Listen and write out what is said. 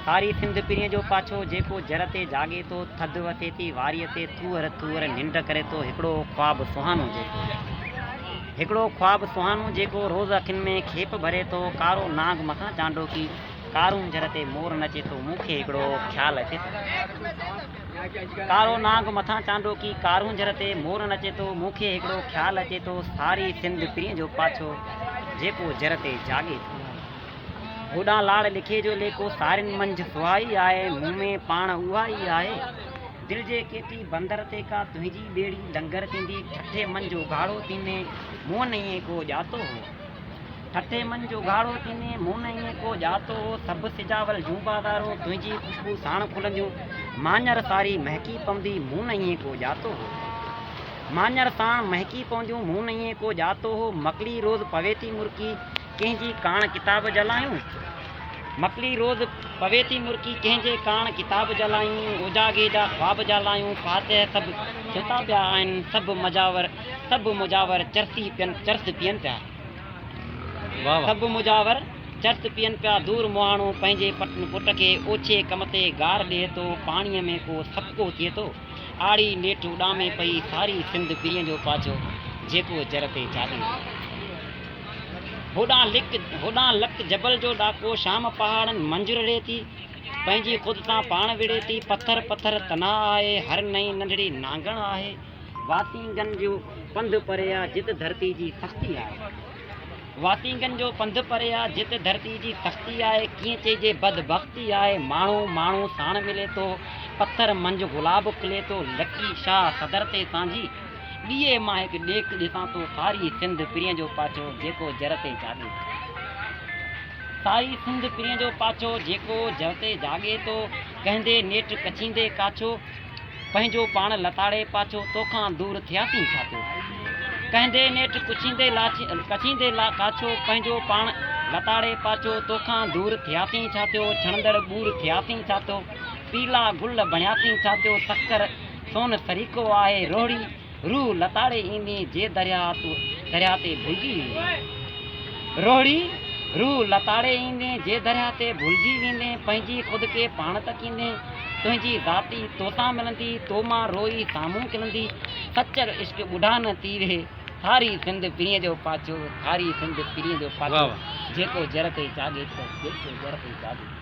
ساري سنڌ پرينء جو پاڇو، جيڪو جر تي جاڳي ٿو، ٿڌ وسي ٿي واريء تي، ٿوهر ٿوهر ننڊ ڪري ٿو، هڪڙو خواب سهانو جيڪو. هڪڙو خواب سهانو جيڪو روز اکين ۾ کيپ ڀري ٿو، ڪارو نانگ مٿان چانڊوڪي، ڪارونجهر تي مور نچي ٿو، مون کي هڪڙو خيال اچي ٿو. ڪارو نانگ مٿان چانڊوڪي، ڪارونجهر تي مور نچي ٿو، مون کي هڪڙو خيال اچي ٿو، ساري سنڌ پرينء جو پاڇو، جيڪو جر تي جاڳي ٿو. هوڏانهن لاڙ لکي جو ليکو، سارين منجهه سهائي آهي، مون ۾ پاڻ اها ئي آهي. دل جي ڪيٽي بندر تي ڪا تنهنجي ٻيڙي لنگر ٿيندي، ٺٺي منجهه اگهاڙو ٿيندين، مون نه ائين ڪو ڄاتو هو. ٺٺي منجهه اگهاڙو ٿيندين، مون نه ائين ڪو ڄاتو هو. سڀ سجاول جون بازارون تنهنجي خوشبو ساڻ کلنديون، ماڃر ساري مهڪي پوندي، مون نه ائين ڪو ڄاتو هو. ماڃر ساڻ مهڪي پونديون، مون نه ائين ڪو ڄاتو هو. مڪلي روز پوي ٿي مرڪي، ڪنهن جي ڪاڻ ڪتاب جلايون؟ مڪلي روز پوي ٿي مرڪي، ڪنهن جي ڪاڻ ڪتاب جلايون؟ اوجاڳي جا خواب جلايون، فاتح سڀ ستا پيا آهن، سڀ مجاور سڀ مجاور چرسي پين چرس پين پيا. سڀ مجاور چرس پين پيا، دور مهاڻو پنهنجي پٽ کي اوڇي ڪم تي گار ڏئي ٿو، پاڻيء ۾ ڪو سپڪو ٿئي ٿو، آڙي نيٺ اڏامي پئي، ساري سنڌ پرينء جو پاڇو، جيڪو جر تي جاڳي ٿو. هوڏانهن لڪ هوڏانهن لڪ جبل جو ڏاڪو شام پهاڙن منجهه رڙي ٿي، پنهنجي خود سان پاڻ وڙهي ٿي، پٿر پٿر تنها آهي، هر نئين ننڍڙي نانگڻ آهي. واسينگن جو پنڌ پري آ، جت ڌرتي جي سختي آهي. واسينگن جو پنڌ پري آ، جت ڌرتي جي سختي آهي، ڪيئن چئجي بدبختي آهي، ماڻهو ماڻهو ساڻ ملي ٿو، پٿر منجهه گلاب کلي ٿو، لڪي شاهه صدر تي سانجهي. ڏيئي مان هڪ ڏيک ڏسان ٿو، ساري سنڌ پرينء جو پاڇو، جيڪو جر تي جاڳي ٿو. ساري سنڌ پرينء جو پاڇو، جيڪو جر تي جاڳي ٿو. ڪهندي نيٺ ڪڇيندي ڪاڇو، پنهنجو پاڻ لتاڙي پاڇو، توکان دور ٿياسين ڇا ٿيو؟ ڪهندي نيٺ ڪڇيندي ڪڇيندي ڪاڇو، پنهنجو پاڻ لتاڙي پاڇو، توکان دور ٿياسين ڇا ٿيو؟ ڇڻندڙ ٻور ٿياسين ڇا ٿيو؟ پيلا گل بڻياسين ڇا ٿيو؟ سکر سون سريکو آهي روهڙي روح لتاڙي ايندين جي درياهه تون درياهه تي ڀلجي ويندين روهڙي روح لتاڙي ايندين جي درياهه تي ڀلجي ويندين پنهنجي خود کي پاڻ تڪيندين تنهنجي ذات ئي توسان ملندي تو مان روئي سامهون کلندي سچل عشق ٻڍا نه تيري ساري سنڌ پرينء جو پاڇو ساري سنڌ پرينء جو پاڇو جيڪو جر تي جاڳي ٿو جيڪو جر تي جاڳي ٿو.